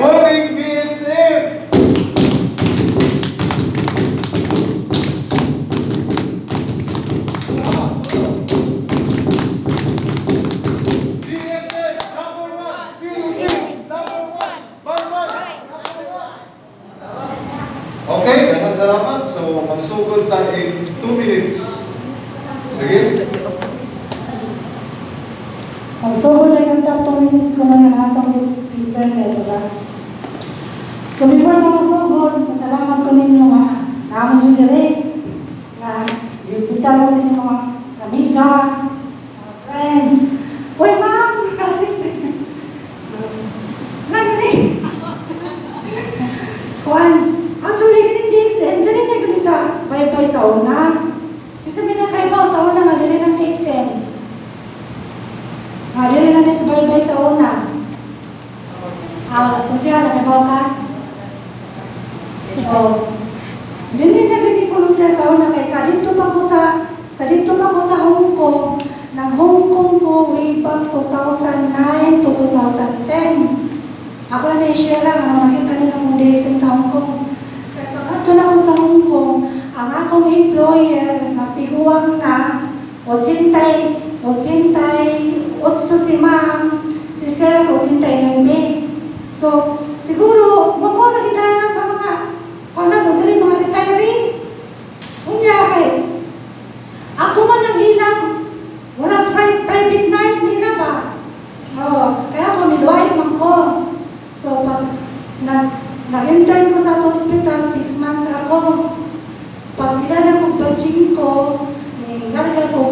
Morning, DXN! DXN, number one! Philippines, number one! Bye-bye! Number one! Okay, daghang salamat. So, magsugod ta in 2 minutes. Sige. Magsugod lang ang 2 minutes ko na ang atong guest speaker kay diba? So before na magsugod, pasalamat ko ninyo nga naamo jud diri nga gibita mo sa inyong mga amiga, mga friends. Uy, ma'am, assistant. Nga gani. Kuan, actually kining DXN dili na gani sa baybay sa una. Kasi may nakaibaw sa una nga dili ng DXN. Ah, dili na ni sa baybay sa una. Ah, kung siya, nakaibaw ka? Oh. Dili na gani ko siya sa una kay sa dito pa ko sa Hong Kong. Nag Hong Kong ko way back 2009 to 2010. Ako na i-share lang ano makita nila kung DXN sa Hong Kong. Kaya pag ato na ko sa Hong Kong, ang akong employer na tiguang na 80, 88 si ma'am, si sir 89. So, siguro, mo na na sa mga kung na dili mga retiree. Unya kay ako man ang ilang wala private nurse nila ba? Oh, kaya ako midwife man ko. So pag nag-intern ko sa hospital, 6 months ako. Pag pila na kong batching ko, ni ko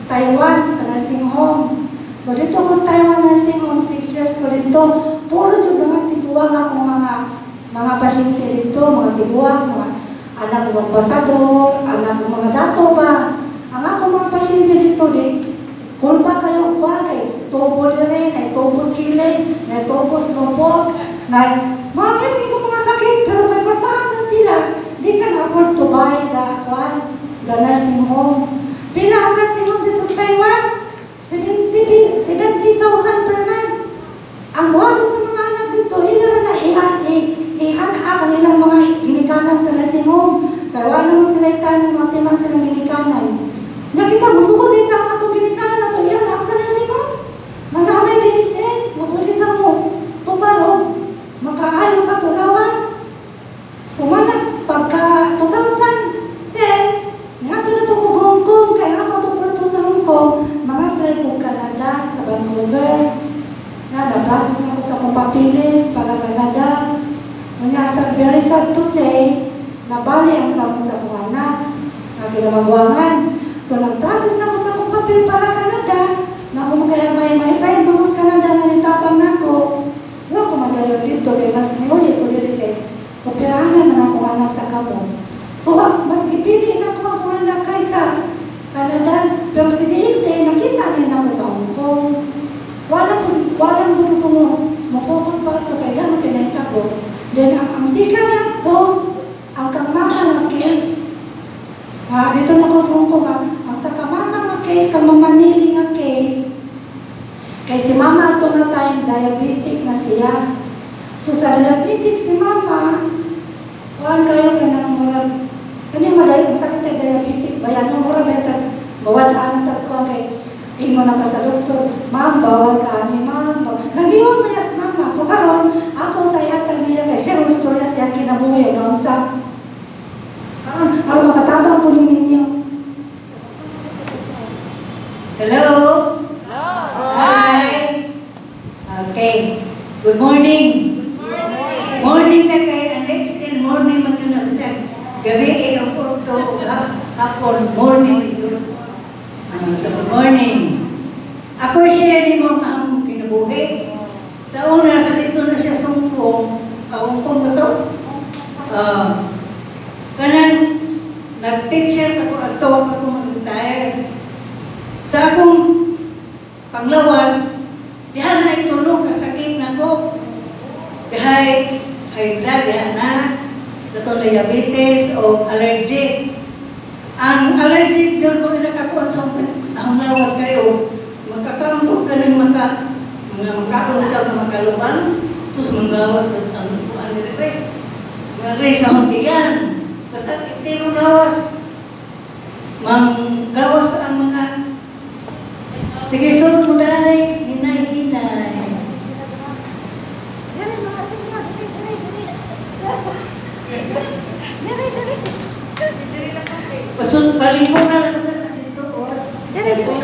Taiwan sa nursing home. So dito ko sa Taiwan nursing home, 6 years ko dito. Puro jud mga tiguang akong mga pasyente dito, mga tiguang, mga anak ng ambasador, anak ng mga dato ba. Ang akong mga pasyente dito, di, kulpa kayo kwa kay tubo dire, nay tubo kilay, nay tubo lupot, nay mga ganun yung mga sakit, pero kay kwartahan man sila, di can afford to buy the kwan, the nursing home. Pila ang nursing home dito sa Taiwan? 70,000 per month. Ang buhaton sa mga anak dito, ila ra na ihan ang ilang mga ginikanan sa nursing home. Kaya wala naman sila itan, mga timan silang ginikanan. Nakita, musukod din ang atong ginikanan na to, iyan ang sa nursing home. Nga naamay DXN, mapwede ka mo tumarog, makaayo sa tulawas. So mana, pagka 2010, nga to na to ko Hong Kong, kaya ako to purpose sa Hong Kong, mga try ko Canada, sa Vancouver. Nga, na-process na ko sa akong papilis para Canada. Nga, sa very sad to say, nabali ang kamo sa akong anak, nga kinamagwangan. So, nag-process na ko sa akong papel para Canada, na kung kaya may friend mo sa Canada nga nitapang nako, wa ko magayon dito, kay mas niuli ko diri kay operahan na akong anak sa kamot. So, mas gipili na ko akong anak kaysa Canada. Pero si DXN, nakita na ako sa Hong Kong. Walang po ko mo focus pa ito, kaya gano'n kinahita ko. Then, ang sika na ito, ang kang mama nga case. Ah, dito na ko sa Hong Kong, ang sa kamama nga case, kang mamanili nga case, kay si mama ito na time, diabetic na siya. So, sa diabetic si mama, kuhaan kayo ka ng murag, kanya maday, masakit tayo diabetic, bayan mo, murag ba ito, bawal ang tagkuhan kay, ingon na ka sa doktor, ma'am, bawal ka ni ma'am. Nagiwan mo niya si mama. So karon ako sa iyatag niya kay siya ang istorya siya kinabuhi, o sa karon, aron makatabang po ninyo. Hello? Hi! Okay. Good morning. Good morning. Morning na kay ang next day, morning man yun ang isang gabi eh, ang punto, hapon, morning ito. So good morning. Ako share ni mo ang kinabuhi. Sa una, sa dito na siya sungkong, kaungkong ba to? Kanang nag-teacher ako at tawag ako mag-retire. Sa akong panglawas, diha na itulog ka sakit na ko. Dihay high blood, diha na, dato diabetes o allergic. Ang allergic dyan mo nakakuan sa akong lawas kayo, magkakaon ko ka ng mga makaon na daw na makalubang. Sus, manggawas ang kuan nila. Uy, gari sa hundiyan. Basta itiro gawas. Manggawas ang mga... Sige, sunod mo dahil. Hinay-hinay. Pasun, palingko na lang sa dito. Dili, dili.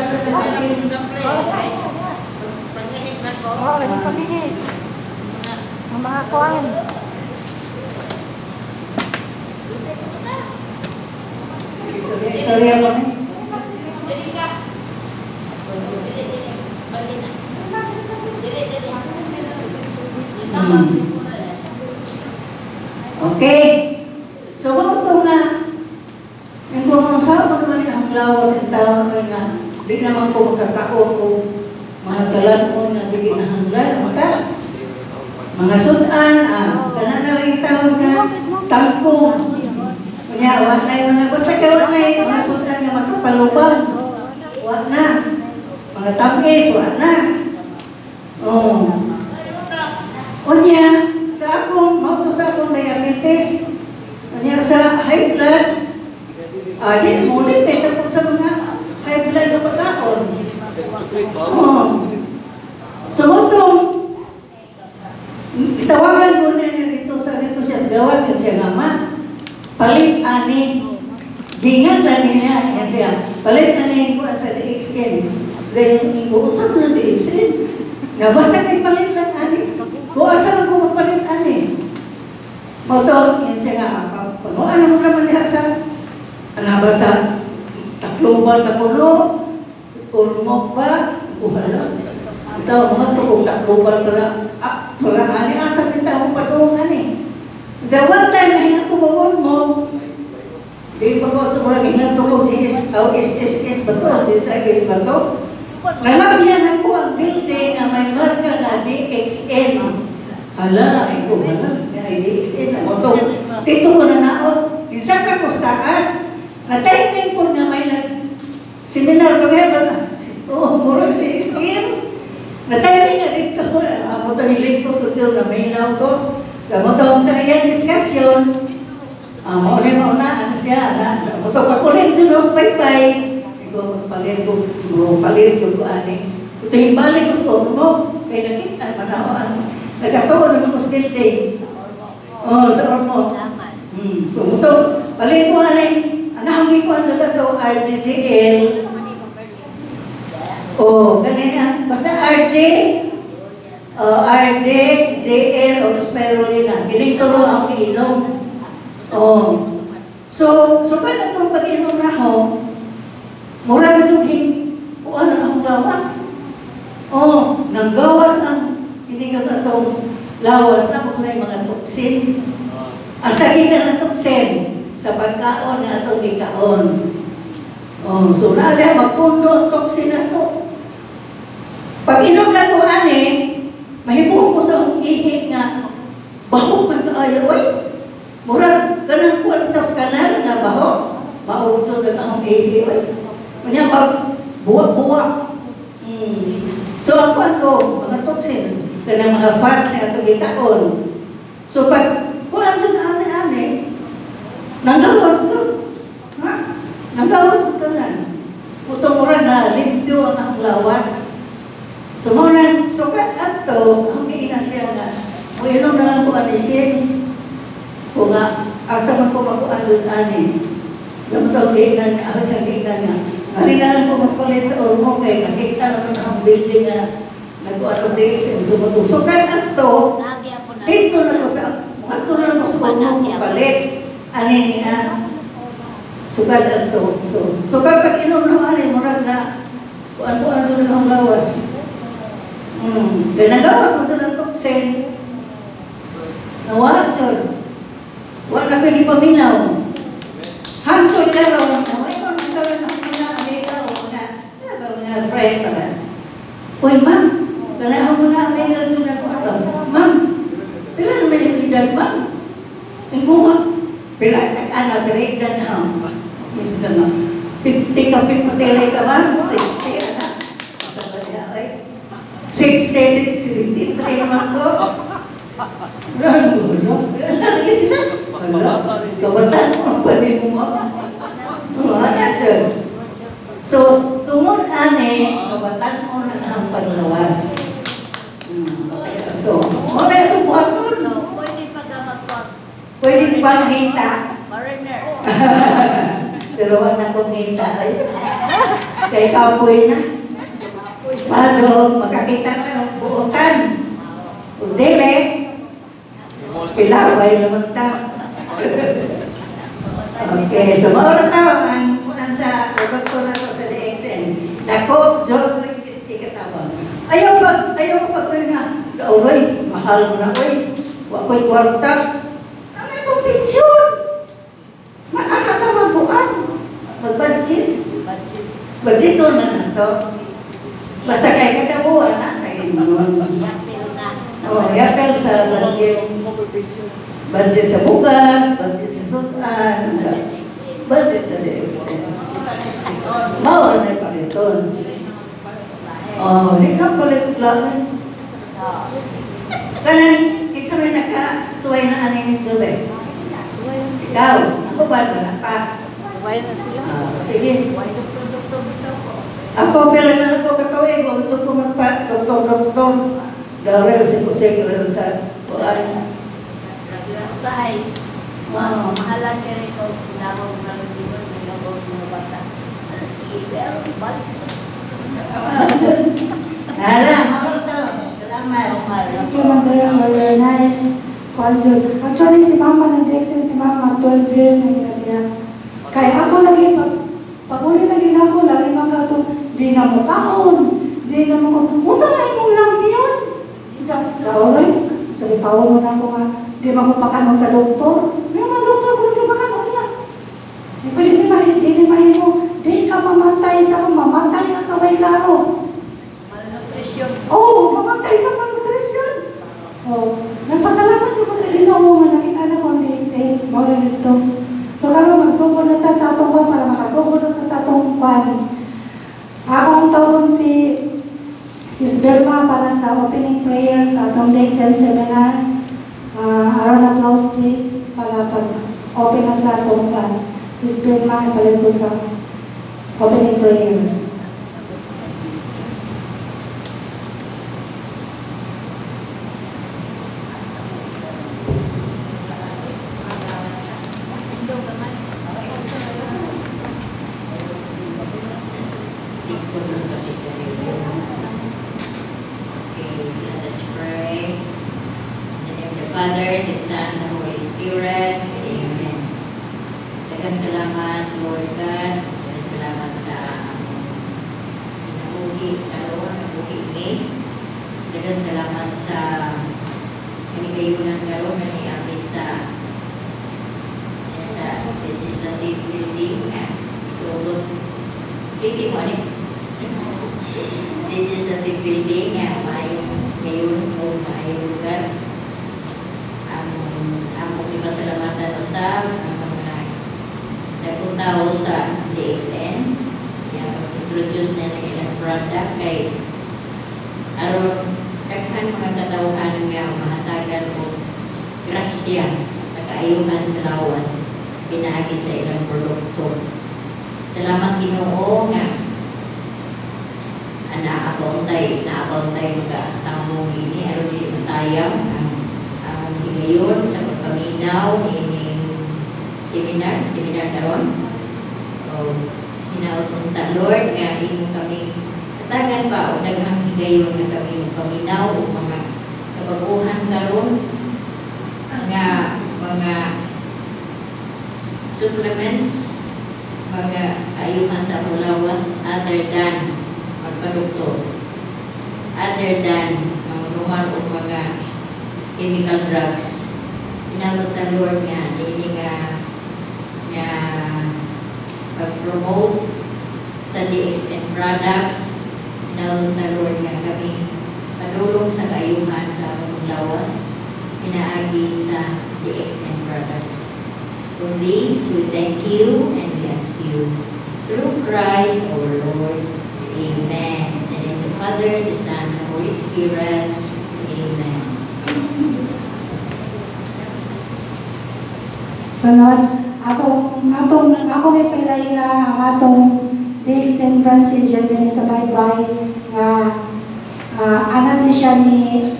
Oo, hindi pamihi. Ang mga kuan. Istorya ko. Okay. So, kung ito nga, kung sa naman ang lawas ng tao nga, di naman ko magkakaon o mga dalan mo nga di ginahanglan. Maka, mga sudan, tanan na lang yung tao nga, tangkong. Kanya, wa na yung mga, basta ka wa na yung mga sudan nga makapalubang. Wa na. Mga tamis, wa na. Oh. Unya, sa akong, mauto sa akong diabetes, unya sa high blood, di muli, may tapos sa mga high blood na pagkaon. Oh. So, mutong, itawagan ko na niya dito sa dito siya sa gawas, yun siya nga ma, palit ani, dingan na niya, yan siya, palit ani ko sa DXN. Dahil, usap na DXN. Nga, basta kay palit lang ani. Kung asa lang ko magpalit ani. Mauto, yun siya nga, panuan ako naman niya sa, ano ba sa Tacloban na puno, Ormoc ba? Uhala. Ito, mga tukong Tacloban para, para ani, asa kita akong panuang ani. Sa one time, nahinga ko mag-Ormoc, di pa ko ito muna, hinga ko GS, o SSS ba to? GSIS ba to? Nalagyan ako ang building na may marka nga DXN. Hala, ay ko wala. Ay DXN. Ako to. Dito ko na naot. Isa ka ko sa taas. Na-timing po nga may nag-seminar pa rin. Oh, murag si Sir. Na-timing nga dito. Ako to nilig ko to na may naw ko. Ako to sa iyang discussion. Mauna mauna, ano siya. Ako to pakulig dyan sa paypay. Magpalit ko, palit ko ani. Ito yung balik ko sa Ormoc, kaya nakita, manaw ang nagkatuon naman ko sa building. Oh, sa Ormoc. So, ito, palit ko ani, ang ahong ko ang ito, RGGL. Oh, ganyan, basta RG, RJ, JL, o spirulina. Giling tulo ang iinom. Oh. So, so kaya itong pag-inom na ako, mura ka itong kuan ang lawas. Oh, nanggawas ang hindi ka itong lawas na kung na yung mga toksin. Asagi ka ng toksin sa pagkaon na itong gikaon. Oh, so naala, magpundo ang toksin na ito. Pag inom na ito, ani, mahibuo ko sa akong ihi nga bahok man kaayo. Oy, mura ka ng kuan ito sa kanal nga bahok. Maugso na akong ihi. Oy. Kanya pag buwak-buwak. So ang kuan ko, mga toxin, kanang mga fats nga itong gikaon. So pag kuan siya na ane-ane, nanggawas ito. Ha? Nanggawas ito na. Putong mura na, limpyo ang akong lawas. So muna, so kat ato, ang giinan siya nga, muinom na lang ko ani siya. Kung nga, asa man ko makuan doon ani. Gamot ang giinan niya, ako siyang giinan niya. Ari na lang ko magpalit sa Ormoc kay nakita naman ang building nga nagkuan og DXN so so kat ato, dito na ko sa ato na lang ko sa Ormoc magpalit. Ani niya sukad ato. So so pag inom no ani murag na kuan-kuan sa ang lawas. Kay nagawas mo sa ng toksin. Nawala jud. Wa na kay gipaminaw. Hangtod karon, ay ko nang karon ang mga amiga o mga friend pa na. Uy, ma'am, kana ang mga amiga jud ako ato. Ma'am, pila na may edad, ma'am? Ingo ma, pila tag ana pila edad na. Isa sa ma'am. 50 ka 50 ka ma'am, 60 ana. Sa ba niya ay 60, 73 naman ko. pa nakita. Foreigner. Pero wala kong kita ay. Kay kapoy na. Paso, makakita na yung buotan. Kung dili, pilaway naman ta. Okay, so maura ta ang sa produkto na to sa DXN. Nako, joke ko ikatabang. Ayaw pag nga, dauroy, mahal na oy. Wa ko'y kwarta. Ano itong pensyon? Maana ta magbuan. Mag-budget. Budget. Budget na na to. Basta kay kada buwan na kay nun. Yapil na. Oh, yapil sa budget. Budget sa bugas, budget sa sudan, budget sa DXN. Mao na paliton. Oh, di ka palit og lain. Kanang isa may nakasuway na ani ni Jube. Ikaw, ako ba wala pa? Suway na sila. Ah, sige. Suway doktor, doktor, doktor ko. Ako pila na lang ko katuig, gusto ko magpa doktor doktor. Daway usik-usik rin sa kuan. Usahay. Wow. Mahalan ka rin ko. Tinawag na rin dito. Nagawag mga bata. Ano, sige, pero balik sa Hala, mahal to. Salamat. Thank you, Ma'am Drea, for your nice conjure. Actually, si Mama, nag-DXN si Mama, 12 years na gina siya. Kaya ako lagi, pag uli lagi na ako, lagi makato, di na mo kaon, di na mo kaon. Usa na imong lang yun? Isa, kaoy, sabi pa mo na ako nga, di mo sa doktor. May mga doktor ko di makanon na. Di pwede di mahi, di mahimo, di ka mamatay sa mamatay ka sa way klaro. Malnutrition. Oo, mamatay sa malnutrition. Oh, nagpasalamat ko sa Ginoo nga nakita na ko ang DXN, mao ra nito. So karon magsugod na ta sa atong kwan para makasugod na ta sa atong kwan. Akong tawgon si Sis Belma para sa opening prayer sa atong DXN seminar. A round of applause please para pag open na sa atong kwan. Sis Belma, ipalit ko sa opening prayer. Okay, so let us pray. In the name of the Father, the Son, the Holy Spirit. Amen. Daghang salamat, Lord God. Daghang salamat sa kinabuhi karon, nabuhi ni. Daghang salamat sa kanigayunan karon nga niagi sa sa legislative building nga itugot. Pwede mo ani? Legislative building nga maayong ngayon o maayong lugar. Ang among gipasalamatan usab ang mga nagpuntaw sa DXN yang introduce na ng ilang product kay aron daghan mga katawhan nga mahatagan og grasya sa kaayuhan sa lawas pinaagi sa ilang produkto. Salamat Ginoo nga naabantay maka tamong ini aron dili masayang ang among higayon sa pagpaminaw ining seminar karon. O hinaot unta Lord nga imo kami hatagan pa og daghang higayon nga kami paminaw og mga kabaguhan karon nga mga supplements, mga ayuhan sa among lawas other than magpadoktor, other than mangunuhan og mga chemical drugs. Hinamot na Lord nga dili nga nga pag-promote sa DXN products. Hinamot na Lord nga kami padulong sa kaayuhan sa among lawas pinaagi sa DXN products. For this, we thank you and we ask you through Christ our Lord. Amen. In the name of the Father, the Son, and the Holy Spirit. Amen. Sunod, ako may pilayla ang atong DXN Francis dyan sa Baybay nga anak ni siya ni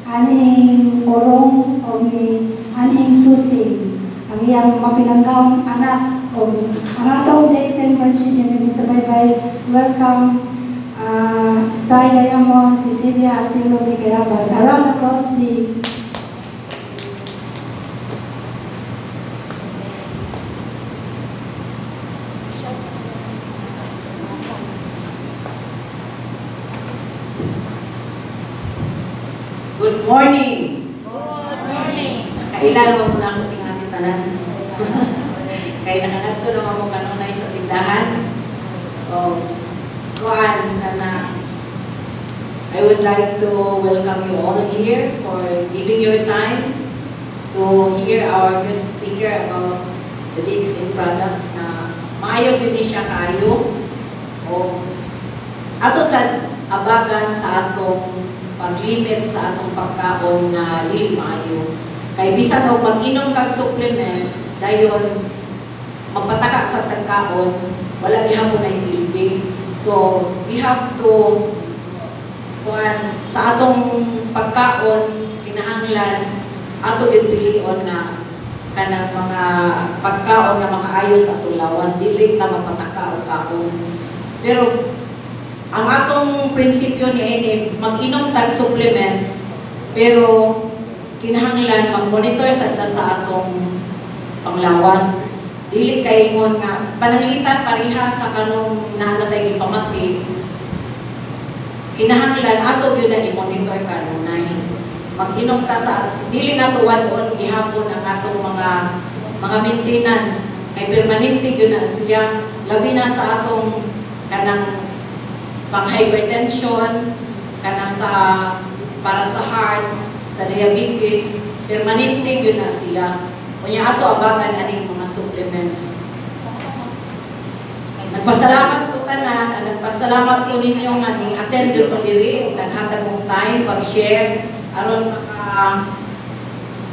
aning korong o ni aning Susing, ang iyang mapinanggaong anak o ang atong DXN Branch din sa Baybay. Welcome Star Diamond Cecilia Asilo Miguelabas. A round of applause, please. Good morning! Good morning. Kailan mo muna ako tingnan tanan. Kay nakangadto naman mo kanunay sa tindahan. O, kuan kana, I would like to welcome you all here for giving your time to hear our guest speaker about the DXN products na maayo gyud ni siya kaayo o ato sa abagan sa atong paglimit sa atong pagkaon nga dili maayo. Kay bisan og pag-inom kag supplements, dayon magpataka sa tagkaon, wala gihapon ay silbi. So, we have to kuan sa atong pagkaon, kinahanglan ato gyud pilion na kanang mga pagkaon na makaayo sa atong lawas, dili ta magpataka og kaon. Pero ang atong prinsipyo ni ini, mag-inom tag supplements, pero kinahanglan mag-monitor sa ta sa atong panglawas. Dili kay ingon nga pananglitan pareha sa kanong naa na tay gipamati. Kinahanglan ato gyud na i-monitor kanunay. Mag-inom ta sa dili nato wad-on gihapon ang atong mga maintenance kay permanente gyud na siya, labi na sa atong kanang pang hypertension, kanang sa para sa heart, sa diabetes, permanente gyud na siya. Unya ato abagan aning mga supplements. Nagpasalamat ko tanan, nagpasalamat ko ninyo nga ni attend gyud ko diri ug naghatag og time pag-share aron maka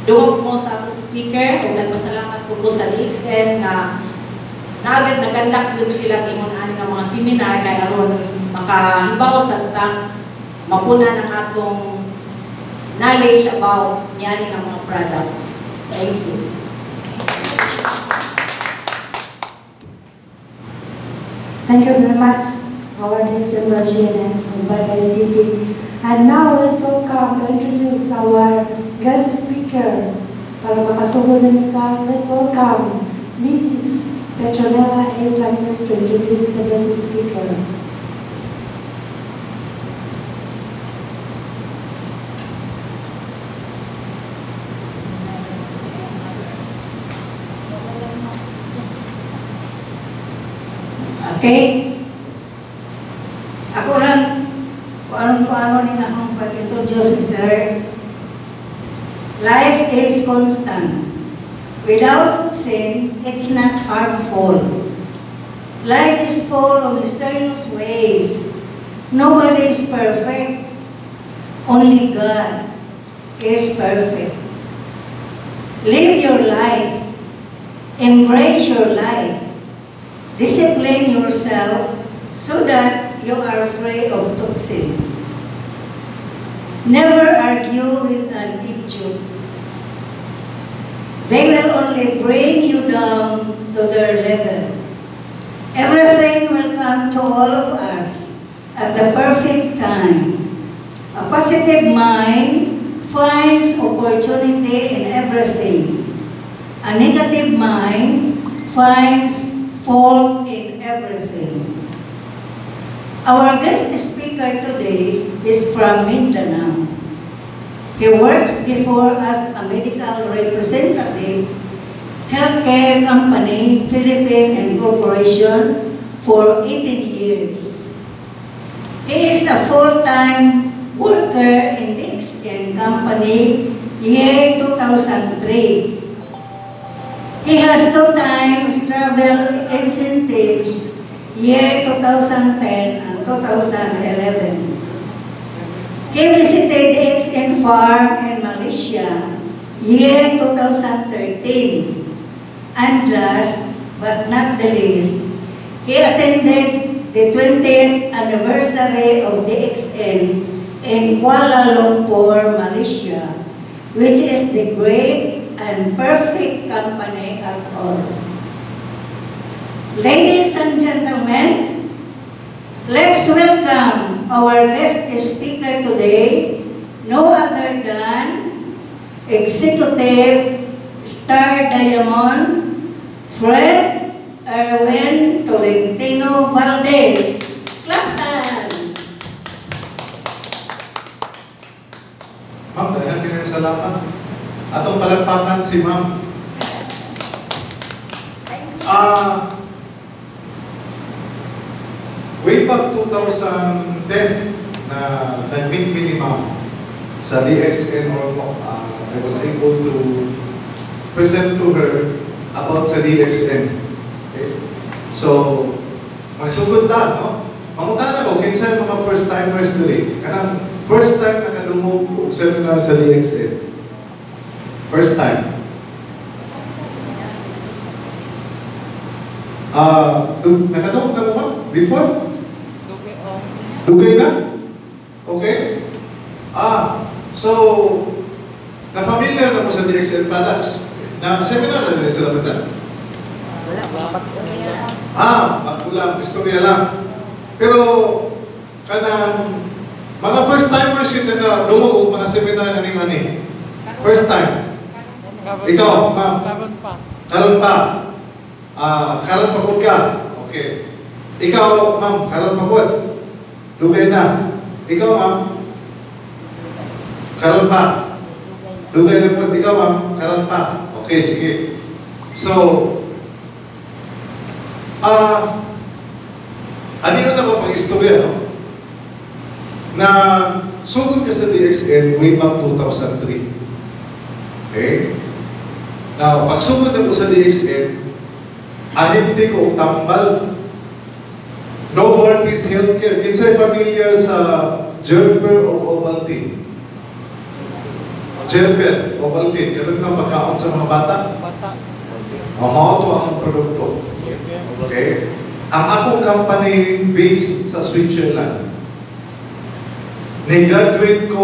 dungog mo sa atong speaker, ug nagpasalamat ko sa DXN nga naagad nag-conduct gyud sila ingon ani nga mga seminar kay aron makahibaw sa ta mapuna ng atong knowledge about niani nga mga products. Thank you. Thank you very much, our DXN Regina from Baybay City. And now let's welcome to introduce our guest speaker. Para makasugod na nika, let's welcome Mrs. Petronella A. Planes to introduce the guest speaker. Okay? Ako lang, kung anong-ano ni akong pag-introduce, sir. Life is constant. Without toxin, it's not harmful. Life is full of mysterious ways. Nobody is perfect. Only God is perfect. Live your life. Embrace your life. Discipline yourself so that you are free of toxins. Never argue with an idiot. They will only bring you down to their level. Everything will come to all of us at the perfect time. A positive mind finds opportunity in everything. A negative mind finds fault in everything. Our guest speaker today is from Mindanao. He works before as a medical representative, healthcare company, Philippine Incorporation, for 18 years. He is a full-time worker in DXN Company, year 2003. He has 2 times travel incentives, year 2010 and 2011. He visited DXN Farm in Malaysia, year 2013. And last but not the least, he attended the 20th anniversary of DXN in Kuala Lumpur, Malaysia, which is the great and perfect company at all. Ladies and gentlemen, let's welcome our guest speaker today, no other than Executive Star Diamond, Fred Erwin Tolentino Valdez. Clap. Ma'am, daghan kaayo salamat. Atong palakpakan si Ma'am. Way back 2010 na nag-meet mi ni Ma'am sa DXN Ormoc, I was able to present to her about sa DXN. Okay? So, magsugod ta, no? Mangutana ko, kinsa mga first timers diri? Kanang first time nakadungog og seminar sa DXN. First time. Nakadungog na mo ba? Before? Dugay na? Okay? So, na-familiar na mo sa DXN products? Na seminar na din sila ba? Wala, Bago lang, istorya lang. Pero, kanang mga first timers kita ka dungog og mga seminar na ni. First time. Ikaw, ma'am. Karon pa. Karon pa. Karon pa pud ka. Okay. Ikaw, ma'am, karon pa pud. Dugay na. Ikaw, ma'am. Karon pa. Dugay na pud. Ikaw, ma'am, karon pa. Okay, sige. So, ano yun ako pag-istorya, no? Na sugod ka sa DXN way back 2003. Okay? Now, pagsugod ako sa DXN, ahente ko og tambal. Novartis Healthcare. Kinsay familiar sa Gerber o Ovaltine? Gerber, Ovaltine. Karon nga pagkaon sa mga bata. Bata. Mao to ang produkto. Okay? Ang akong company based sa Switzerland. Ni-graduate ko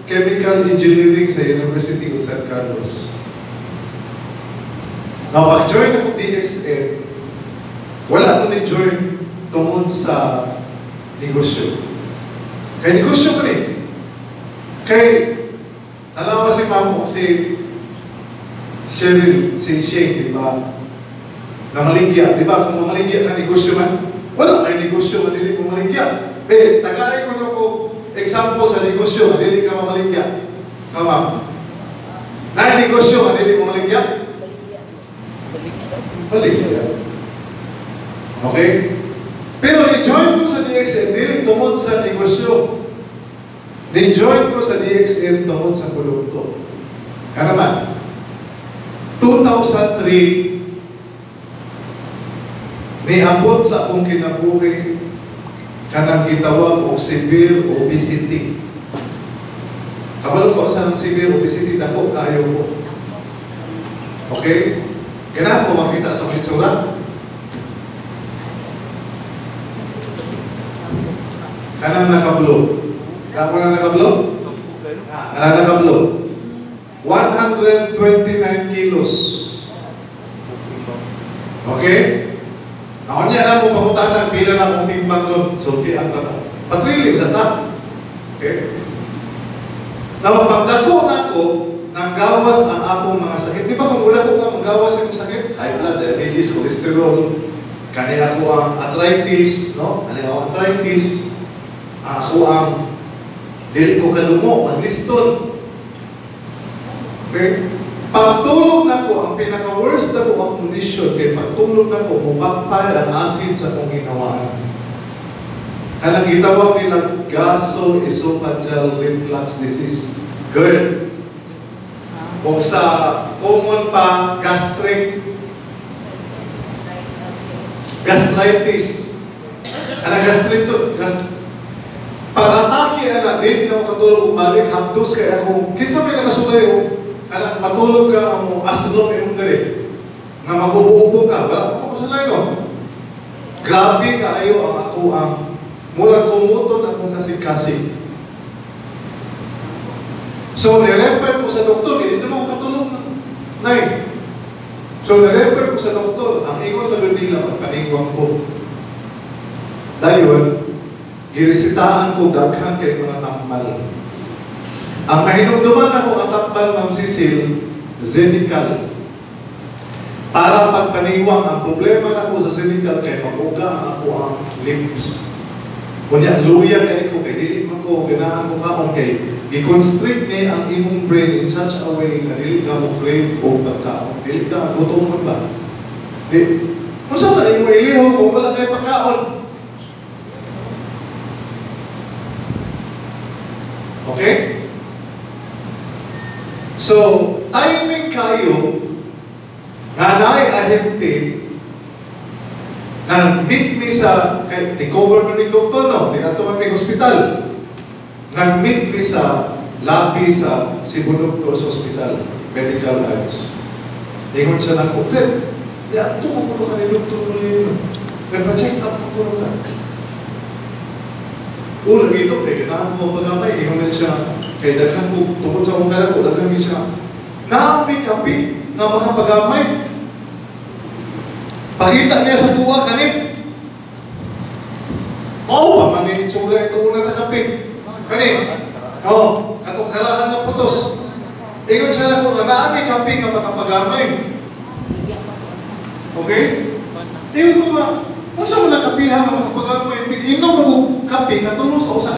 Chemical Engineering sa University of San Carlos. Now, pag-join ako DXN, wala ako ni-join tungod sa negosyo. Kay negosyo ko ni. Kay, alam mo si Mamo, si Cheryl, si Shane, di ba? Namaligya, di ba? Kung mamaligya ka negosyo man, wala may negosyo, madili mo maligya. Eh, tagay ko na ko example sa negosyo, madili ka mamaligya. Tama. Na negosyo, madili mo maligya. Maligya. Okay? Pero ni-join ko sa DXN, dili tungod sa negosyo. Ni-join ko sa DXN tungod sa produkto. Kaya naman, 2003, niabot sa akong kinabuhi kanang gitawag og severe obesity. Kabalo ko sa severe obesity, dako kaayo ko. Okay? Ganahan mo makita sa itsura? Kanang nakablo. Kanang na nakablo? Kanang nakablo. 129 kilos. Okay? Ako niya alam mo, pangutana, pila na akong timbang ron, sulti ang tamo. Patriling sa ta. Okay? Now, pagdako na ako, nanggawas ang akong mga sakit. Di ba kung wala ko nga manggawas akong sakit? High blood, diabetes, cholesterol, kani ako ang arthritis, no? Kani ako arthritis, ako ang dili ko kalumo, ang liston. Okay? Pagtulog na ko, ang pinaka-worst na ko ang kondisyon, kay pagtulog na ko, mo-backfire ang acid sa akong ginawaan. Kanang gitawag nila gastroesophageal reflux disease, GERD. O sa common pa, gastritis. Kanang gastritis, pag-atake na, dili na ako katulog o balik, hapdos kay ako, kaysa may nakasulay o, kanang matulog ka mo aslom imong diri nga maguubo ka, wala ko kasulay no. Grabe kaayo ang ako ang murag kumuton akong kasing-kasing. So ni-refer ko sa doktor, kay dito mo katulog. 9. So, na-refer ko sa doktor, ang ingon na nila, magpaningwang ko. Dayon, giresitaan ko daghan kay mga tambal. Ang nahinumduman ako ang tambal, Ma'am Cecil, Xenical. Para pagpaniwang, ang problema nako sa Xenical kay maguga ang ako ang lips. Kunya, luya kay ko, kay dili man ko, ganahan ko kaon kay gi-constrict ni ang imong brain in such a way na dili ka mo crave og pagkaon. Dili ka gutom man ba? Di, unsa man imong iliho kung wala kay pagkaon? Okay? So, timing kayo nga naay ahente nag-meet mi sa, kay, ti-cover mi ni doktor, no? Di ato man mi hospital. Nag-meet mi sa lobby sa Cebu Doctors Hospital, Medical Arts. Ingon siya ng Fred, di ato mo kuno ka ni Dr. Molino. Nagpa-check up mo kuno ka. O, lagi ito, kay ganahan ko mapagamay. Ingon na siya, kay daghan ko, tungkol sa akong kalako, daghan mi siya. Naami kapi nga makapagamay. Pakita niya sa kuha kani. Oo, pa man ni itsura ito una sa kape. Kani. Oo, katong karaan nga putos. Ingon siya nako nga naami kape nga makapagamay. Okay? Ingon ko nga, unsa man ang kapiha nga makapagamay? Tig-inom mo kape katulo sa usa